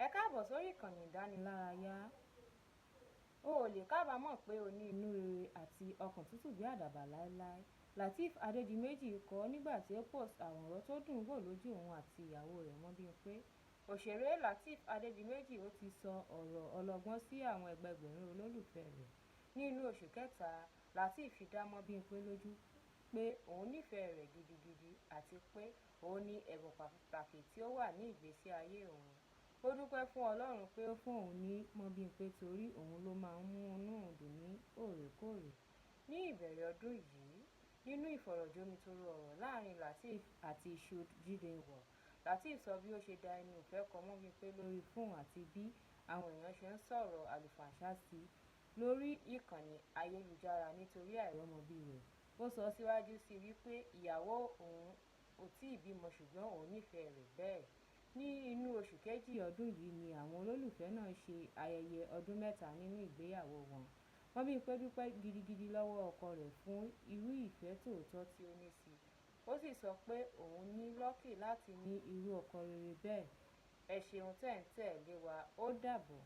Ẹ káàbọ̀ sórí ìkànnì ìdánilárayá. O ò lè kábàámọ̀ pé o ní inú rere àti ọkàn tútù bí àdàbà láéláé, Lateef Adédìméjì kọ nígbà tí ó post àwòrán tó dùn ún wò lójú òun àti ìyàwó rẹ̀ Mobímpé. Òṣèré Lateef Adédìméjì ó ti sọ ọ̀rọ̀ ọlọgbọ́n sí àwọn ẹgbẹẹgbẹ̀rún olólùfẹ́ẹ rẹ̀. Ní inú oṣù kẹta, Lateef fi dá Mobímpé lójú pé òun nífẹ̀ẹ́ rẹ̀ gidigidi àti pé òun ni ẹ̀bùn pàtàkì tí ó wà ní ìgbésí ayé òun. Ó dúpẹ́ fún Ọlọ́run pé ó fún òun ní Mobímpé torí òun ló máa ń mú inú òun dùn ní òrèkóòrè. Ní ìbẹ̀rẹ̀ ọdún yìí, nínú ìfọ̀rọ̀jomitoro ọ̀rọ̀ láàárín Lateef àti Shade Jidenwo, Lateef sọ bí ó ṣe da ẹnu ìfẹ́ kọ Mobímpé lórí fóònù àti bí àwọn èèyàn ṣe ń sọ̀rọ̀ àlùfànṣá sí i lórí ìkànnì ayélujára nítorí àìrọ́mọbí rẹ̀. Ó sọ síwájú sí i wípé ìyàwó òun ò tíì bímọ ṣùgbọ́n òun nífẹ̀ẹ́ rẹ̀ bẹ́ẹ̀. Ní inú oṣù kejì ọdún yìí ni àwọn olólùfẹ́ náà ṣe ayẹyẹ ọdún mẹ́ta nínú ìgbéyàwó wọn. Mobímpé dúpẹ́ gidigidi lọ́wọ́ ọkọ rẹ̀ fún irú ìfẹ́ tòótọ́ tí ó ní sí i, ó sì sọ pé òun ní lọ́kì láti ní irú ọkọ rere bẹ́ẹ̀. Ẹ ṣeun tẹ́ ẹ̀ ń tẹ̀lé wa, ó dàbọ̀.